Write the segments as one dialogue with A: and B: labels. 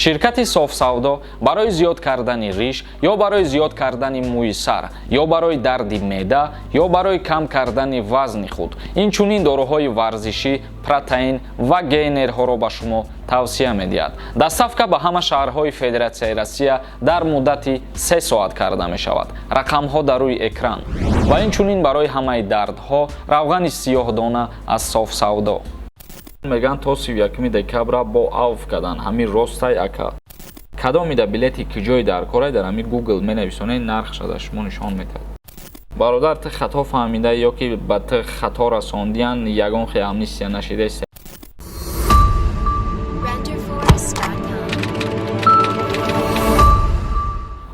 A: Ширкати Софсавдо барои зиёд кардани риш ё барои зиёд кардани мӯи сар, ё барои дарди меъда, ё барои кам кардани вазни худ, инчунин доруҳои варзишӣ, протеин ва гейнерҳоро ба шумо тавсия медиҳад. Доставка ба ҳама шаҳрҳои Федератсияи Россия дар муддати 3 соат карда мешавад. Рақамҳо дар рӯи экран. Ва инчунин барои ҳамаи дардҳо равғани сиёҳдона аз Софсавдо. Меган то 31 декабра бо авф кадан. Ҳамин ростай, ака? Кадомида билети киҷои дар корай, дар ҳамин Google менависонед, нархша дар шумо нишон медиҳад. Бародар, ту хато фаҳмида ё ки ба ту хато расондиян, ягон хе амнистия нашидаст.
B: Renderforest.com.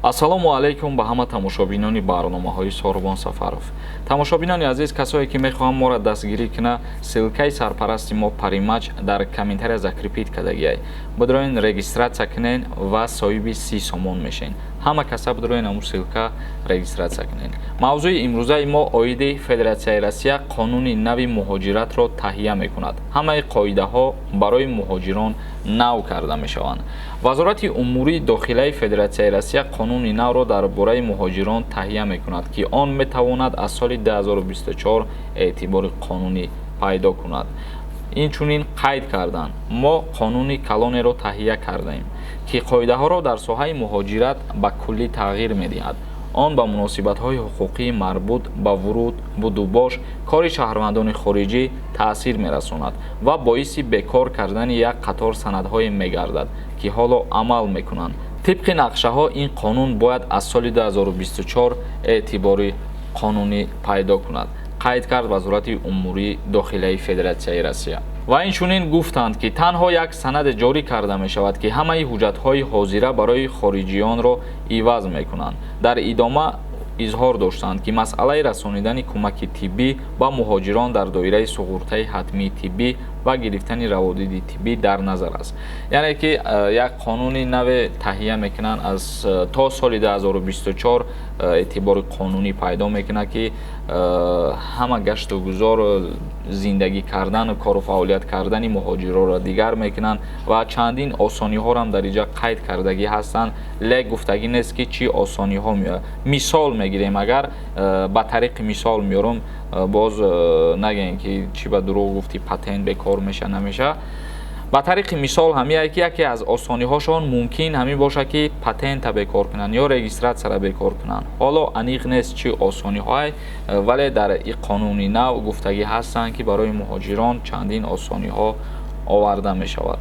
A: Ассалому алайкум ба ҳама тамошобинони барномаҳои Сорбон Сафаров. Тамошобинони азиз, касое ки мехоҳанд моро дастгирӣ кунад, ссылкаи сарпарасти мо Паримач дар комментария закрепить кардагиай. Бидроен, регистрация кунен ва соҳиби 30 сомон мешен. Ҳама каса бидроен, аму ссылка регистрация кунен. Мавзӯи имрӯзаи мо оиди Федератсияи Россия қонуни нави муҳоҷиратро таҳия мекунад. Ҳамаи қоидаҳо барои муҳоҷирон нав карда мешаванд. Вазорати умурии дохилаи Федератсияи Россия қонуни навро дар бораи муҳоҷирон таҳия мекунад, ки он метавонад аз соли 2024 эътибори қонунӣ пайдо кунад. Инчунин қайд карданд: мо қонуни калонеро таҳия кардаем, ки қоидаҳоро дар соҳаи муҳоҷират ба куллӣ тағйир медиҳад. Он ба муносибатҳои ҳуқуқии марбут ба вуруд, будубош, кори шаҳрвандони хориҷӣ таъсир мерасонад ва боиси бекор кардани як қатор санадҳое мегардад, ки ҳоло амал мекунанд. Тибқи нақшаҳо, ин қонун бояд аз соли 2024 эътибори қонунӣ пайдо кунад, қайд кард Вазорати умурии дохилаи Федератсияи Россия. Ва инчунин гуфтанд, ки танҳо як санаде ҷорӣ карда мешавад, ки ҳамаи ҳуҷҷатҳои ҳозира барои хориҷиёнро иваз мекунанд. Дар идома изҳор доштанд, ки масъалаи расонидани кӯмаки тиббӣ ба муҳоҷирон дар доираи суғуртаи ҳатмии тиббӣ ва гирифтани раводиди тиббӣ дар назар аст. Яъне ки як қонуни наве таҳия мекунанд, аз то соли 2024 эътибори қонунӣ пайдо мекунад, ки ҳама гашту гузор, зиндагӣ кардану кору фаъолият кардани муҳоҷироро дигар мекунанд ва чандин осониҳоро дар инҷа қайд кардагӣ ҳастанд, лек гуфтагӣ нест, ки чӣ осониҳо меояд. Мисол мегирем, агар ба тариқи мисол меорам, боз нагӯем, ки чӣ ба дурӯғ гуфтӣ, патент бекор меша, намеша. Ба тариқи мисол ҳамияе, ки яке аз осониҳошон мумкин ҳамин бошад, ки патента бекор кунанд ё регистратсияро бекор кунанд. Ҳоло аниқ нест, чӣ осониҳое, вале дар и қонуни нав гуфтагӣ ҳастанд, ки барои муҳоҷирон чандин осониҳо оварда мешавад.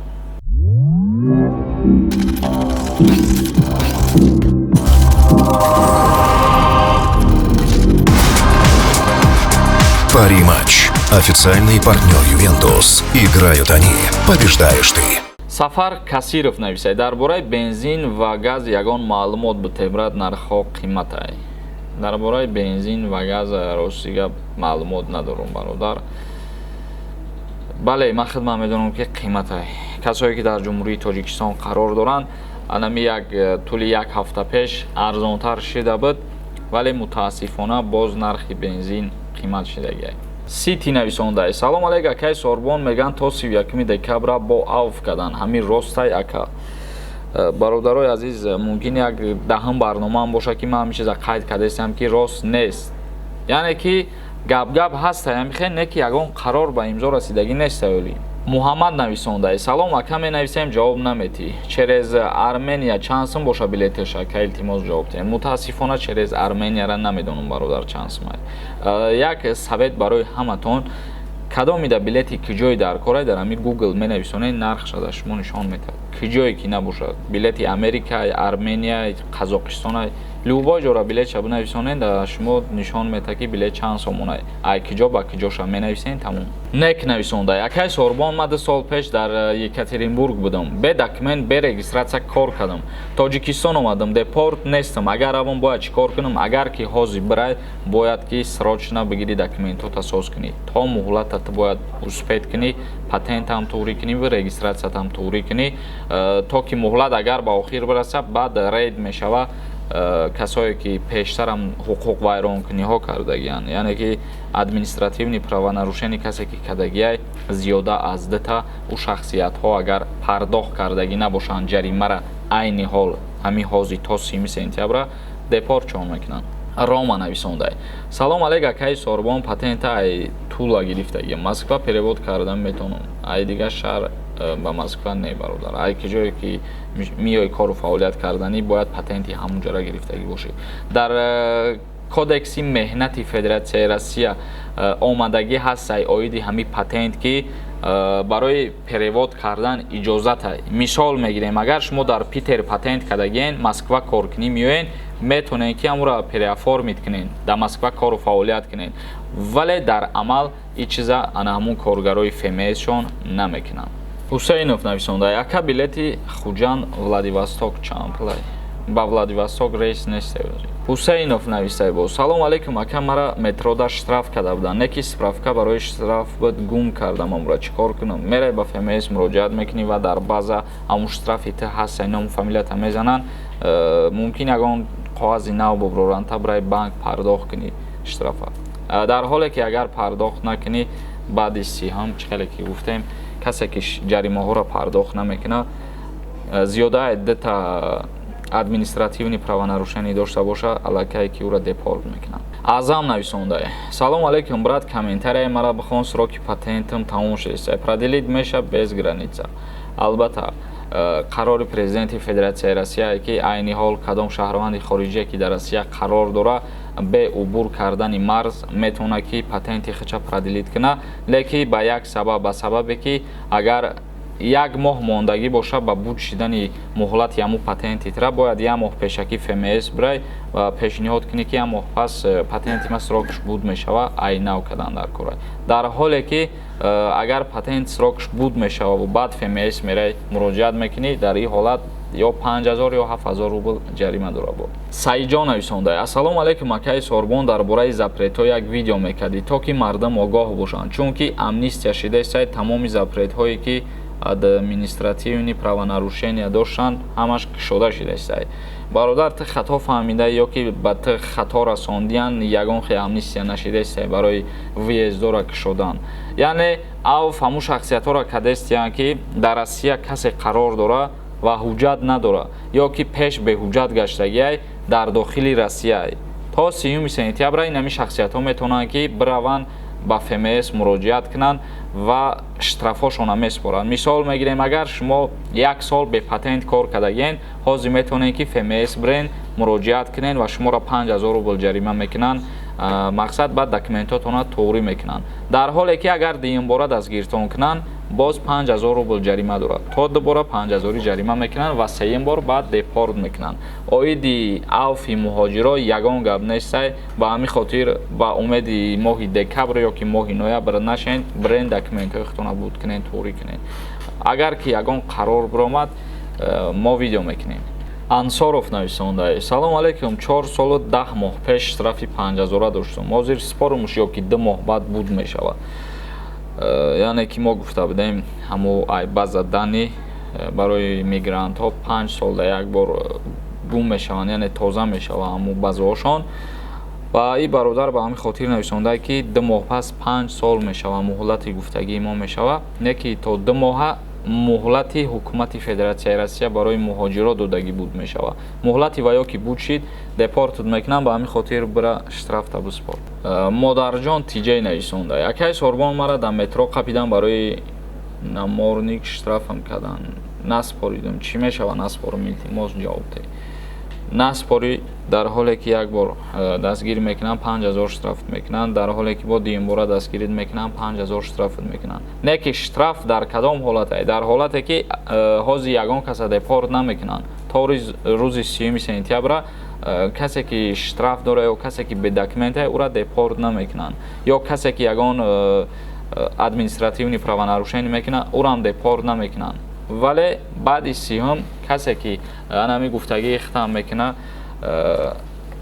C: Париматч. Официальный партнер «Ювентус». Играют они. Побеждаешь ты.
A: Сафар Касиров нависад: дар бораи бензин ва газ ягон маълумот битебрад, нархҳо қиматай. Дар бораи бензин ва газ, рости гап, маълумот надорум, бародар. Бале, ман худман медонам, ки қиматай. Касое ки дар Ҷумҳурии Тоҷикистон қарор доранд, анами як тӯли як ҳафта пеш арзонтар шида буд, вале мутаассифона боз нархи бензин қимат шидагиай. Сити нависондай: салом алейк, акай Сорбон, меган то 31 декабра бо авф кадан. Ҳамин ростай, ака? Бародарои азиз, мумкин як даҳум барномаам бошад, ки ман ҳамин чиза қайд кардаистам, ки рост нест. Яъне ки гап-гап ҳастай, ҳамихел не, ки ягон қарор ба имзо расидагӣ нестай. Оли Муҳаммад нависондай: салом, ака, менависем, ҷавоб наметӣ. Через Армения чанд сум боша билеташ, ака? Илтимос, ҷавоб диҳем. Мутаассифона, через Арменияра намедонам, бародар, чанд сумай. Як совет барои ҳаматон: кадомида билети киҷое дар корай, дар ҳамин Google менависонед, нархша дар шумо нишон медиҳад. Киҷое ки набошад, билети Америка, Армения, Қазоқистон, любой ҷора билетша бинависонед, дар шумо нишон медиҳад, ки билет чанд сомонай, ай киҷо ба киҷоша менависен, тамом. Нек нависондай: акай Сорбон, ман 2 сол пеш дар Екатеринбург будам, бе документ, бе регистрация кор кардам, Тоҷикистон омадам, депорт нестам. Агар равон, бояд чӣ кор кунам? Агар ки ҳозир бирай, бояд ки срочно бигири, документота соз кунӣ. То муҳлата ту бояд успеть кунӣ, патентам туғрӣ кунӣ ва регистратсиятам туғрӣ кунӣ, то ки муҳлат агар ба охир бираса, баъд рейд мешава. Касое ки пештарам ҳуқуқвайронкуниҳо кардагиянд, яъне ки административный правонарушение касе ки кардагиай зиёда аз дута, ӯ шахсиятҳо агар пардохт кардагӣ набошанд ҷаримара, айни ҳол, ҳамин ҳозир то 30 сентябра депортшон мекунанд. Рома нависондай: «Салом алейк, акаи Сорбон. Патента ай Тула гирифтагӣ, Москва перевод кардан метавонам ай дигар шаҳр ба Москва?» Не, бародар, ай ки ҷое ки миёи кору фаъолият карданӣ, бояд патенти ҳамунҷора гирифтагӣ бошӣ. Дар Кодекси меҳнати Федератсияи Россия омадагӣ ҳаст оиди ҳамин патент, ки барои перевод кардан иҷозата. Мисол мегирем, агар шумо дар Питер патент кардагиен, Москва коркунӣ меоен, метавонед ки ҳамуро переоформить кунед, дар Москва кору фаъолият кунед. Вале дар амал ин чиза ана ҳамун коргарои ФМСшон намекунанд. Ҳусейнов нависонда: «Ака, билети Хуҷанд Владивосток чанд пулай? Ба Владивосток рейс нест?» Ҳусейнов навистай боз: «Салом алейкум, ака. Мара метрода штраф карда буданд, не ки справка барои штраф буд, гум кардам, амра чӣ кор кунам?» Мерай, ба ФМС муроҷиат мекунӣ ва дар база ҳамун штрафи ту ҳаст, ному фамилията мезананд. Мумкин ягон коғази нав буброранд, та барои банк пардохт кунӣ штрафа. Дар ҳоле ки агар пардохт накунӣ, баъди 30-ум, чӣ хеле ки гуфтем, касе ки ҷаримаҳоро пардохт намекунад, зиёда дута административный правонарушение дошта боша, аллакай ки ӯро депорт мекунанд. Аъзам нависондае: «Салом алейкум, брат. Комментарияи мара бихон. Сроки патентам тамом шудааст, продлить меша без граница?» Албатта, қарори президенти Федератсияи Россия, ки айни ҳол кадом шаҳрванди хориҷие ки дар Россия қарор дора, бе убур кардани марз метавонад ки патенти худша продлить кунад, лекин ба як сабаб, ба сабабе ки агар як моҳ мондагӣ боша ба буд шидани муҳлати ҳамун патенти тра, бояд як моҳ пешакӣ ФМС бирай ва пешниҳод кунӣ, ки як моҳ пас патенти ма срокаш буд мешава, ай нав кардан дар кора. Дар ҳоле ки агар патент срокаш буд мешава, баъд ФМС мерай, муроҷиат мекунӣ, дар ин ҳолат ё 5000 ё 7000 рубл ҷарима дора. Бо Саидҷон нависонда: «Ассалому алайкум, акаи Сорбон. Дар бораи запретҳо як видео мекардӣ, то ки мардум огоҳ бошанд, чунки амнистия шидаи тамоми запретҳое ки административный правонарушения доштанд, ҳамаш кушода шудааст». Бародар, ту хато фаҳмида ё ки ба ту хато расондиян. Ягон хел амнистия нашидааст барои въездора кушодан. Яъне афв ҳамун шахсиятҳоро кардастиянд, ки дар Россия касе қарор дора ва ҳуҷҷат надорад ё ки пеш беҳуҷҷат гаштагиай дар дохили Россия. То 30 сентябра ин ҳамин шахсиятҳо метавонанд ки бираванд, ба ФМС муроҷиат кунанд ва штрафҳошонро месупоранд. Мисол мегирем, агар шумо як сол бепатент кор кардагиен, ҳозир метавонед ки ФМС бирен, муроҷиат кунед ва шуморо 5000 рубл ҷарима мекунанд. Мақсад, баъд документотонро туғрӣ мекунанд. Дар ҳоле ки агар дуюмбора дастгиртон кунанд, боз 5000 рубл ҷарима дорад, то дубора 5000-ӣ ҷарима мекунанд ва сеюм бор баъд депорт мекунанд. Оиди авфи муҳоҷиро ягон гап нестай. Ба ҳамин хотир ба умеди моҳи декабр ё ки моҳи ноябр нашен, бирен, документҳои худтонро буд кунед, туғрӣ кунед. Агар ки ягон қарор биромад, мо видео мекунем. Ансоров нависонда: «Салом алейкум. 4 солу 10 моҳ пеш штрафи 5000-а доштум, ҳозир спорумуш ё ки 2 моҳ баъд буд мешавад?» Яъне ки мо гуфта будем, ҳамо ай база данных барои мигрантҳо 5 сол да як бор гум мешаванд, яъне тоза мешаванд ҳамун базаҳошон. Ва ин бародар ба ҳамин хотир нависонда, ки 2 моҳ пас 5 сол мешава, муҳлати гуфтагии мо мешава. Не ки то 2 моҳа муҳлати ҳукумати Федератсияи Россия барои муҳоҷирот додагӣ буд мешава. Муҳлати ва ё ки буд шид, депортат мекунанд. Ба ҳамин хотир бира, штрафта биспор. Модарҷон Тиҷай нависонда: «Акай Сорбон, мара дар метро қапидан, барои намордник штрафам карданд, наспоридум, чӣ мешава? Наспорум, илтимос, ҷавоб деҳ». Наспорӣ, дар ҳоле ки як бор дастгир мекунанд, 5000 штраф мекунанд. Дар ҳоле ки бо дуюмбора дастгирит мекунанд, 5000 штрафт мекунанд. Не ки штраф дар кадом ҳолате? Дар ҳолате ки ҳозир ягон каса депорт намекунанд то рӯзи 30 сентябра. Касе ки штраф дора ё касе ки бедокумента, ӯра депорт намекунанд, ё касе ки ягон административный правонарушение мекунад, ӯрам депорт намекунанд. Вале баъди 30-ум касе ки анами гуфтагии хитам мекунад,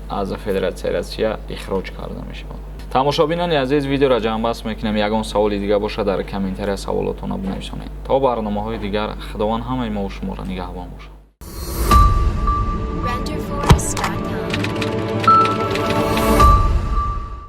A: аз Федератсияи Россия ихроҷ карда мешавад. Тамошобинони азиз, видеоро ҷамъбаст мекунем. Ягон саволи дигар бошад, дар комментария саволотонро бинависонед. То барномаҳои дигар, Худованд ҳамаи мову шуморо нигаҳбон бошад.